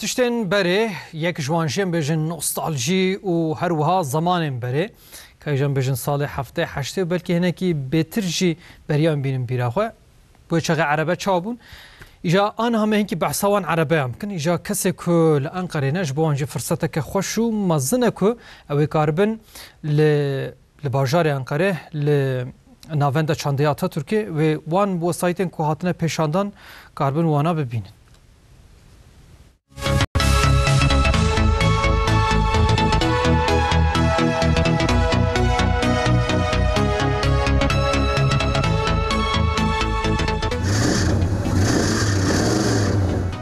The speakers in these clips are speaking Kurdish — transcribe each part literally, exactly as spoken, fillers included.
Tiştên berê, yek ji wan jî em bêjin nostaljî û her wiha zemanên berê. Kay jî em bêjin salê heftê heştê û belkî hinekî bêtir jî beriya em bînin bîra xwe. Wê çaxê erebe çawa bûn? Îja aniha me hinkî behsa wan erebeyan bikin. Îja kesê ku li Enqerê ne, ji bo wan jî firseteke xweş û mezin e ku ew ê karibin li, li bajarê Enqerê, li Navenda Çandê ya Atatürkê, wê wan wesayîtên ku hatine pêşandan karibin wana bibînin.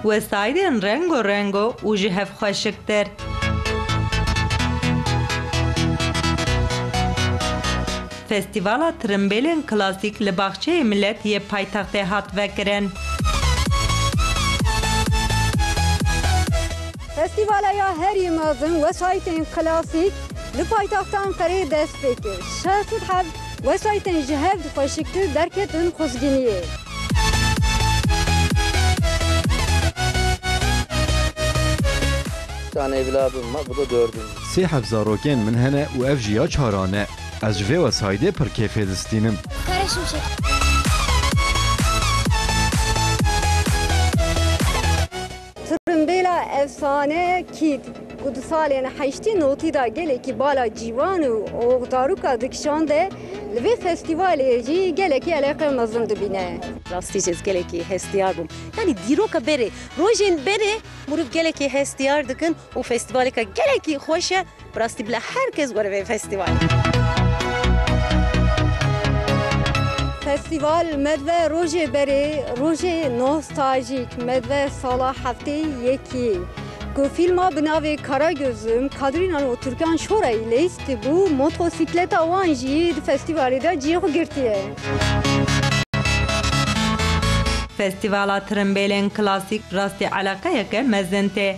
Wesayîdên rengo rengo û ji hev xweşiktir. Festîvala Tirimbêlên Klasîk li Baxçeyê Milet yê paytextê hat vekirin. Festîvala ya herî mezin wesayîtên klasîk li paytexta Enqereyê dest pê kir. Şeş sed heb wesayîtên ji hev xweşiktir derketin xwezgîniyê. Tane evladım var, bu da dördüncü. Sê heb zarokên min hene û ev jî ya çaran e. Ez ji vê wesayîdê pir kêfê distînim. Kara Şimşek. Tirimbêla efsane Kîd, ku di salên heştî notî de gelekî bala cîwan û oxdaroka dikişande, li vê festîvalê jî gelekî eleqe mezin dibîne. Rastî jî ez gelekî hestiyar bûm. Yanî dîroka berê, rojên berê mirov gelekî hestiyar dikin û festîvaleke gelekî xweş e. Bi rastî bila her kes were vê festîvalê. Festîval me dibe rojê berê, rojê nostaljîk, me dibe sala heftê yekî. Ku fîlma bi navê Karagözüm, Kadrînan û Türkan Şorayî leyîstî bû, motosîkleta wan jî di festîvalê de cihê xwe girtiye. Festîvala Tirimbêlên Klasîk rastî eleqeyeke mezin tê.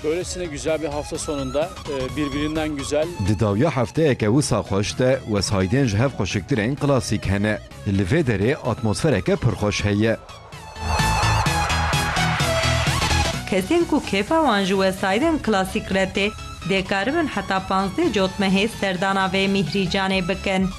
Böylesine güzel bir hafta sonunda, e, birbirinden güzel. Di dawiya hefteyeke wisa xweş de wesayîdên ji hev xweşiktirên klasîk hene. Li vê derê atmosfereke pir xweş heye. Kesên ku kêfa wan ji wesayîdên klasîk re tê, dê karibin heta panzdeh cotmehê serdana vê mîhrîcanê bikin.